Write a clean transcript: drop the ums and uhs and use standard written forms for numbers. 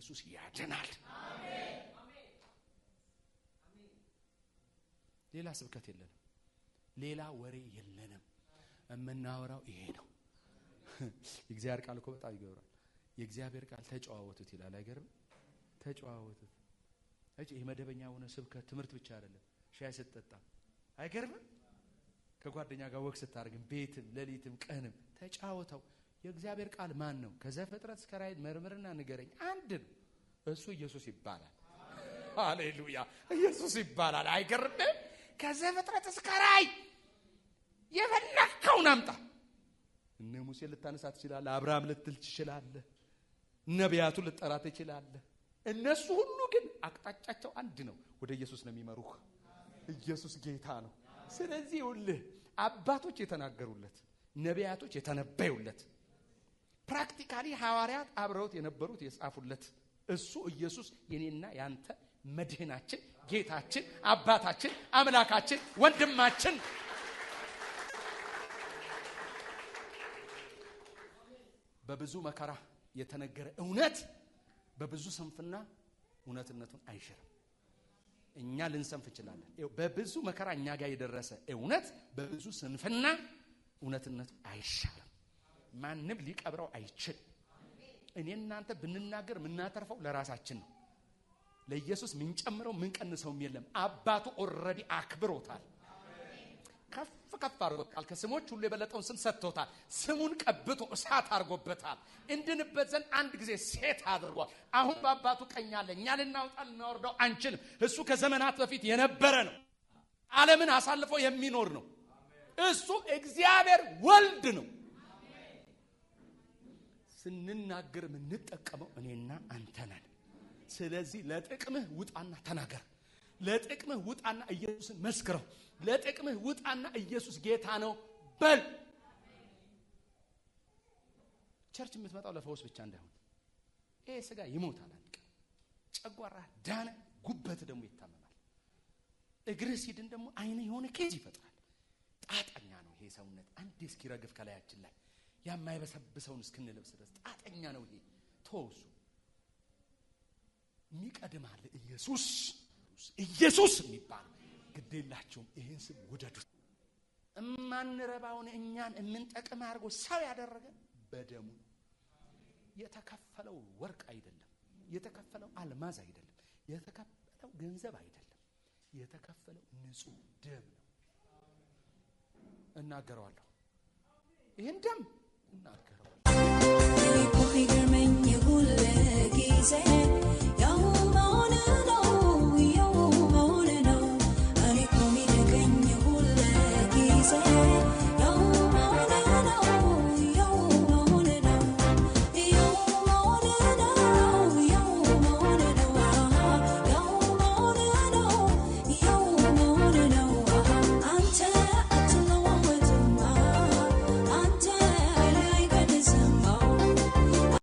ኢየሱስ ያድናል። ሌላ ስብከት የለንም። ሌላ ወሬ የለንም። የምናወራው ይሄ ነው። የእግዚአብሔር ቃል እኮ በጣም ይገብራል። የእግዚአብሔር ቃል ተጨዋወቱት ይላል። አይገርም? ተጨዋወቱት። እጪ ይሄ መደበኛ የሆነ ስብከት ትምህርት ብቻ አይደለም። ሻይ ስትጠጣ አይገርምም? ከጓደኛ ጋር walk ስታደርግም ቤትም ሌሊትም ቀንም ተጫወተው። የእግዚአብሔር ቃል ማን ነው? ከዘፍጥረት እስከ ራእይ መርምርና ንገረኝ። አንድ ነው። እሱ ኢየሱስ ይባላል። ሃሌሉያ! ኢየሱስ ይባላል። አይገርምም? ከዘፍጥረት እስከ ራእይ የፈለግከውን አምጣ። እነ ሙሴ ልታነሳ ትችላለህ። አብርሃም ልትል ትችላለህ። ነቢያቱ ልጠራ ትችላለህ። እነሱ ሁሉ ግን አቅጣጫቸው አንድ ነው። ወደ ኢየሱስ ነው የሚመሩህ። ኢየሱስ ጌታ ነው። ስለዚህ ይኸውልህ አባቶች የተናገሩለት፣ ነቢያቶች የተነበዩለት፣ practically ሐዋርያት አብረውት የነበሩት የጻፉለት እሱ ኢየሱስ የኔና ያንተ መድህናችን፣ ጌታችን፣ አባታችን፣ አምላካችን፣ ወንድማችን። በብዙ መከራ የተነገረ እውነት በብዙ ስንፍና እውነትነቱን አይሽርም። እኛ ልንሰንፍ እንችላለን። በብዙ መከራ እኛ ጋር የደረሰ እውነት በብዙ ስንፍና እውነትነቱ አይሻርም። ማንም ሊቀብረው አይችል። እኔ እናንተ ብንናገር የምናተርፈው ለራሳችን ነው። ለኢየሱስ ምንጨምረው ምንቀንሰውም የለም። አባቱ already አክብሮታል። ከፍ ከፍ አድርጎታል። ከስሞች ሁሉ የበለጠውን ስም ሰጥቶታል። ስሙን ቀብቶ እሳት አድርጎበታል። እንድንበት ዘንድ አንድ ጊዜ ሴት አድርጓል። አሁን በአባቱ ቀኝ አለ። እኛ ልናወጣ ልናወርደው አንችልም። እሱ ከዘመናት በፊት የነበረ ነው። ዓለምን አሳልፎ የሚኖር ነው። እሱ እግዚአብሔር ወልድ ነው። ስንናገር የምንጠቀመው እኔና አንተ ነን። ስለዚህ ለጥቅምህ ውጣና ተናገር። ለጥቅምህ ውጣና ኢየሱስን መስክረው። ለጥቅምህ ውጣና ኢየሱስ ጌታ ነው በል። church የምትመጣው ለፈውስ ብቻ እንዳይሆን። ይሄ ስጋ ይሞታል አንድ ቀን። ጨጓራ ዳነ፣ ጉበት ደግሞ ይታመማል። እግርህ ሲድን ደግሞ አይንህ የሆነ case ይፈጥራል። ጣጠኛ ነው ይሄ ሰውነት። አንዴ እስኪረግፍ ከላያችን ላይ የማይበሰብሰውን እስክንለብስ ድረስ ጣጠኛ ነው ይሄ። ተወሱ የሚቀድም አለ ኢየሱስ ኢየሱስ የሚባል ግድ የላቸውም። ይህን ስም ውደዱት። እማንረባውን እኛን የምንጠቅም አድርጎ ሰው ያደረገ በደሙ ነው። የተከፈለው ወርቅ አይደለም፣ የተከፈለው አልማዝ አይደለም፣ የተከፈለው ገንዘብ አይደለም፣ የተከፈለው ንጹህ ደም ነው። እናገረዋለሁ፣ ይህን ደም እናገረዋለሁ። እኔ እኮ ይገርመኛል።